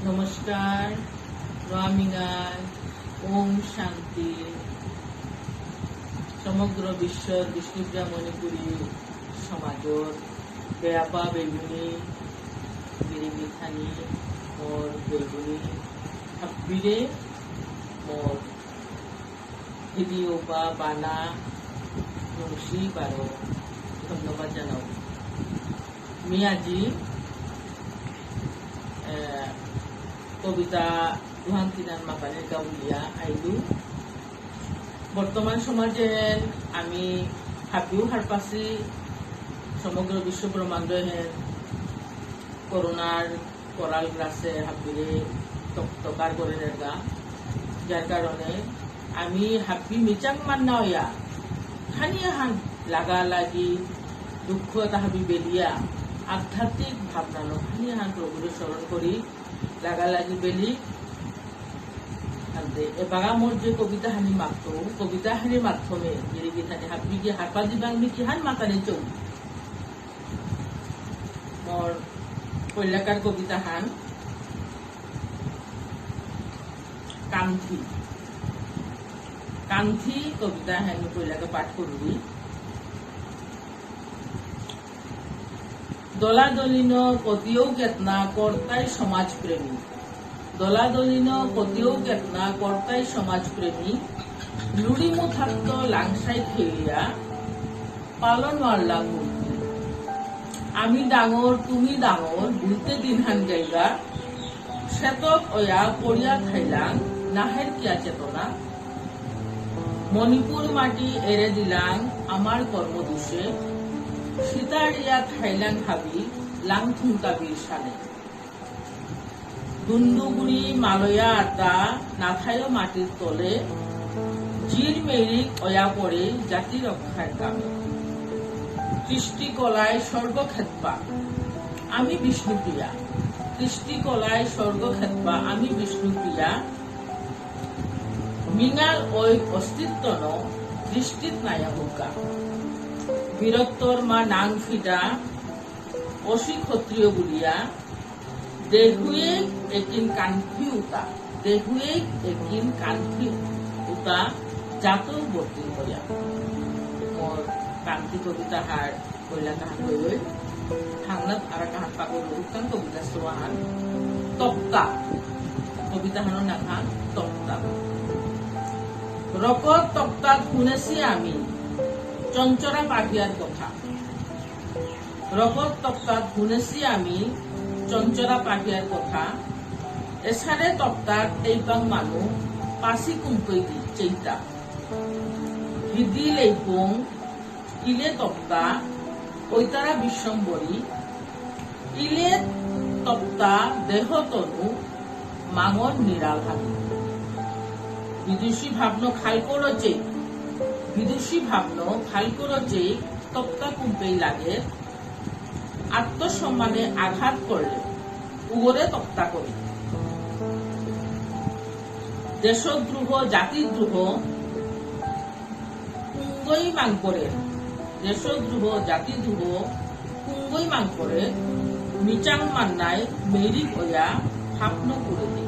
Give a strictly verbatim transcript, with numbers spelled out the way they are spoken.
নমস্কার, রামিঙাল, ওম শান্তি। সমগ্র বিশ্বর বিষ্ণুপ্রিয়া মণিপুরী সমাজর বেয়াপা বেগুনি, গিরিগিথানি, মোর বেগুনি, হাব্বিরে মোর ভিডিও বা বানা নুংসি বারো ধন্যবাদ জানাও। মি আজি, এ, কবিতা দুহান তিনহান মাতানির কা বুলিয়া আইলু। বর্তমান সমাজে আমি হাবিউ হারপাসি সমগ্র বিশ্ব ব্রহ্মাণ্ড হেন করোনার করাল গ্রাসে হাবিরে তক-, তকার করে নেরগা। যার কারণে আমি হাবি মিচাং মান্না হইয়া খানি আহান লাগা লাগি দুঃখ এতা হাবি বেলিয়া আধ্যাত্মিক ভাবনা লো খানি আহান প্রভুরে স্মরণ করি লাগা লাগি বেলি। আনতে এবাগা মোর যে কবিতা হানি মাত্র, কবিতা হানির মাধ্যমে গিরিগিথানি হাবি কি হারপা দিবাং মি কিহান মাতানি চৌ। মোর পৈলাকার কবিতা হান কান্থি। কান্থি কবিতা হান পৈলাকা পাঠ করবি। দলাদলিন কতিও কেতনা কর্তাই সমাজপ্রেমী। দলাদলিন কতিও কেতনা কর্তাই সমাজপ্রেমী। লুড়ি মুথাত্ত লাংসাই খেলিয়া পালন মারলা মূর্তি। আমি ডাঙর, তুমি ডাঙর, বুলতে দিনহান গেলগা। সেতক অয়া পড়িয়া থাইলাং, নাহের কিয়া চেতনা। মণিপুর মাটি এরে দিলাং, আমার কর্মদোষে। সিতারিয়া থাইলাং হাবি, লাংথুংকা বীর সানে। দুন্দুগুড়ি মালয়া আতা নাথায় মাটির তলে, জির মেরিক অয়া পড়ে জাতি রক্ষার কামে। কৃষ্টি কলায় স্বর্গ খেতপা আমি বিষ্ণুপ্রিয়া, কৃষ্টি কলায় স্বর্গ খেতপা আমি বিষ্ণুপ্রিয়া, মিঙাল ঐক অস্তিত্ব ন দৃষ্টিত নায়া হুকা। বীরত্বর মা নাং ফিটা, অসি ক্ষত্রিয় বুলিয়া, দেহুয়ে একিন কান্তি উতা, দেহুয়ে একিন কান্তি উতা, জাত বর্তি হইয়া। মোর কান্তি কবিতা হার, কইলা কাহান কই, থাংনাত আরা কাহান পাগল রুকান কবিতা সোয়াহান, তপ্তা। কবিতা হানো নাহান, তপ্তা। রকত তপ্তাত শুনেছি আমি, চঞ্চরা পাহিয়ার কথা। রকত তপ্তাত শুনেছি আমি চঞ্চরা পাহিয়ার কথা। এসারে তপ্তাত এইপাং মানু পাসি কুম্পৈ দি চেইতা। হিদি লেইপুং ইলে তপ্তা ঐতারা বিশ্বম্বরী। ইলে তপ্তা দেহ তনু মাঙর নিরাল হাবি। বিদুষী ভাবন খাল করচে, বিদুষী ভাবন খাল করচে তপ্তা কুম্পেই লাগে। আত্মসম্মানে আঘাত করলে উগরে তপ্তা করি। দেশদ্রোহ, জাতিদ্রোহ, কুঙ্গই মাংকরে, দেশদ্রোহ, জাতিদ্রোহ, কুঙ্গই মাংকরে, মিচাং মান্নাই মেরিক অয়া হাপন করে দে।